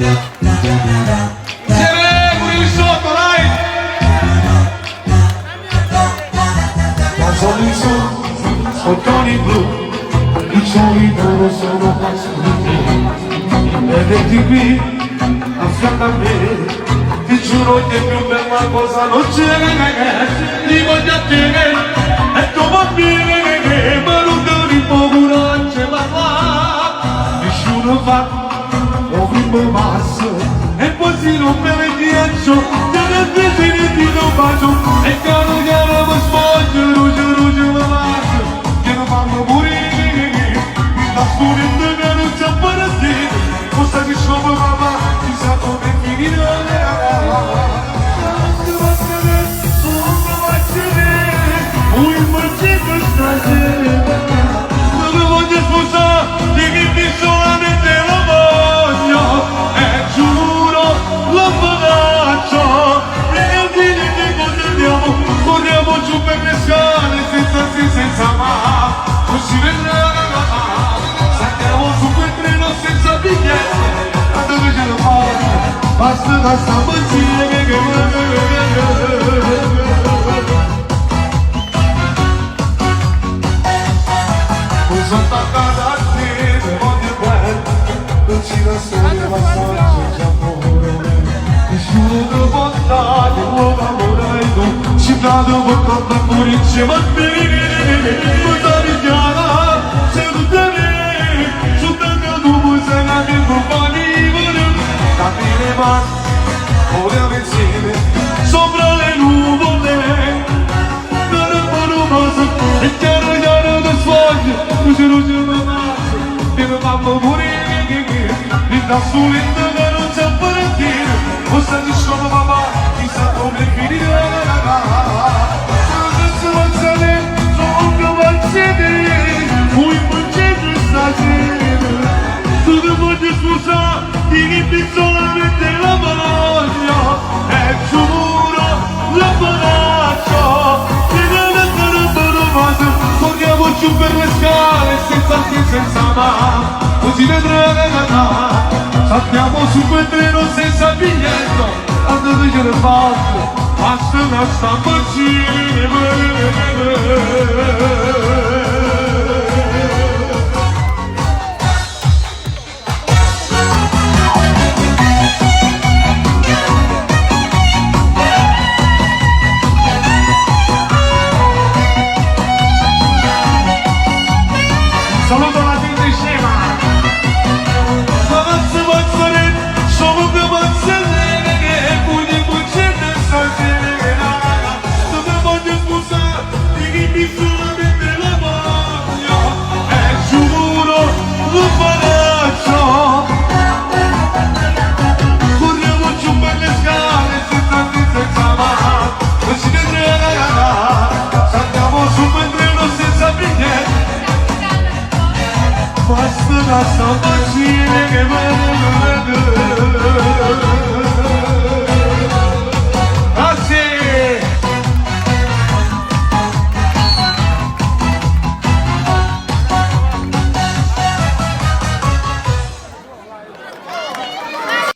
Insieme pure lì sotto, dai! Canzoni su, bottoni blu, riccioli d'oro sono pazzo di te. Vederti qui, a fianco a me, ti giuro che più bella cosa non c'è. Ti voglio a te, e tu va bene, ma non ti può coraggio parlà. Nessuno fa, o primo passo, e poi si rompe il ghiaccio, te ne avvicini ti do un bacio, e piano piano mi sfoglio, ruge, ruge, mi bacio, che mi fanno morire, mi da solo che non c'è partito, forse che sono mamma, chissà come finirà. Non mi voglio sposare, dimmi solamente lo voglio e giuro lo faccio. E dimmi che cosa andiamo, corriamo giù per le scale senza sì, senza ma, così vedrà. Saltiamo su quel treno senza biglietto, a dove ce lo porta, basta da stamattina che Mi sono attaccato a te, te voglio bene, non ci da sole ma c'è amore. Nessuno ti può dare l'uomo amore tu, ci dato per tornare pure insieme a te. Mi stai chiara, se tu te ne, su te tu mi sei la mia compagnia. Dammi le mani, vogliamo insieme, sopra le nuvole. E chiaro chiaro ti sfoglio, luce luce mi bacio, che mi fanno morire, mi dà solito che non c'è partire, forse ci sono papà, chissà come finirà. Tu mi voglio sposare, dimmi solamente la voglio, e giuro lo faccio. Corriamo giù per le scale senza sì, senza ma, così vedrà. Saltiamo su quel treno senza biglietto, a dove ce ne fatto, basta una stamattina. Saluto la gente scema! Ragazzi pazzare, sono che pazzere, che poi concede stasera. Dove voglio sposare, dimmi solamente la voglio, e giuro lo faccio. Corriamo giù per le scale senza sì, senza ma, così vedrà. Saltiamo su quel treno senza biglietto. Basta da stamattina.